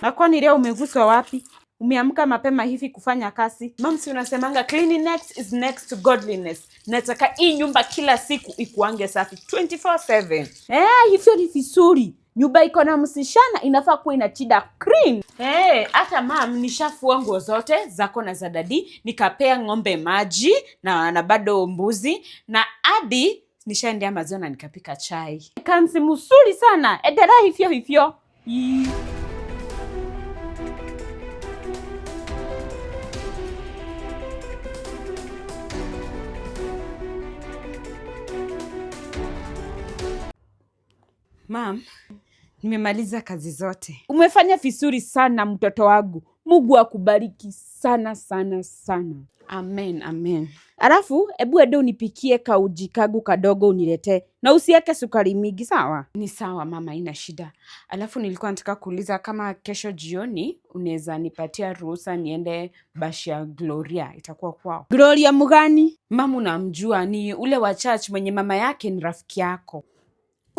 Na kwani leo umeguswa wapi? Umeamka mapema hivi kufanya kazi? Mum, si unasemanga cleanliness is next to godliness. Nataka hii nyumba kila siku ikuange safi 24/7. Eh, hivyo ni vizuri. Nyumba iko na msichana inafaa kuwa inachida clean. Eh, hata mum, nishafua nguo zote zako na za daddy, nikapea ng'ombe maji na bado mbuzi na hadi nishaendea maziwa na nikapika chai. Kanzi mzuri sana. Endelea hivyo hivyo. Ii. Mum, nimemaliza kazi zote. Umefanya vizuri sana mtoto wangu. Mungu akubariki sana sana sana. Amen, amen. Alafu ebu ende unipikie kauji kagu kadogo uniletee na usiweke sukari mingi, sawa? Ni sawa mama, ina shida. Alafu nilikuwa nataka kuuliza kama kesho jioni unaweza nipatia ruhusa niende bash ya Gloria, itakuwa kwao. Gloria mgani? Mama, unamjua, ni ule wa church mwenye mama yake ni rafiki yako.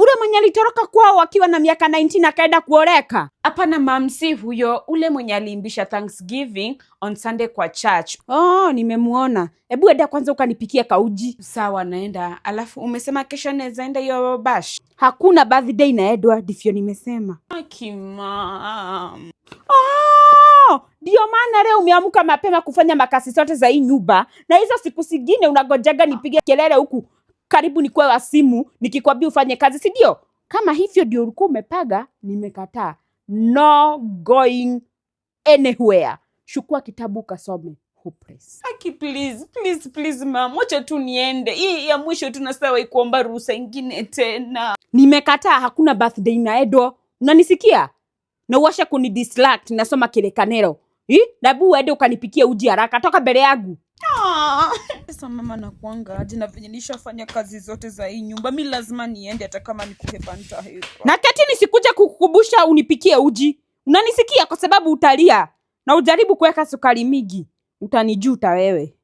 Ule mwenye alitoroka kwao akiwa na miaka 19 akaenda kuoleka? Hapana mum, si huyo, ule mwenye aliimbisha Thanksgiving on Sunday kwa church. Oh, nimemuona. Hebu enda kwanza ukanipikia kauji. Sawa, naenda. Alafu umesema kesho naweza enda hiyo bash? Hakuna birthday naedwa, ndivyo nimesema. Aki mum. Oh, ndio maana leo umeamka mapema kufanya makasi zote za hii nyumba, na hizo siku zingine unagojaga nipige kelele huku karibu nikuwe wa simu nikikwambia ufanye kazi, si ndio? Kama hivyo ndio ulikuwa umepaga, nimekataa. No going anywhere. Chukua kitabu ukasome. Hopeless. Aki, please, please, please ma'am, wacha tu niende. Hii ya mwisho tu nasawa kuomba ruhusa ingine tena. Nimekataa, hakuna birthday na Edo. Unanisikia? Na uwashe kuni distract, nasoma kirekanero. Nabu uende ukanipikie uji haraka, toka mbele yangu. Ah, sasa mama nakuanga aje na venye nishafanya kazi zote za hii nyumba, mi lazima niende, hata kama nikuhepa nitahepa. Na keti nisikuja kukukumbusha unipikie uji. Unanisikia? Kwa sababu utalia na ujaribu kuweka sukari mingi, utanijuta wewe.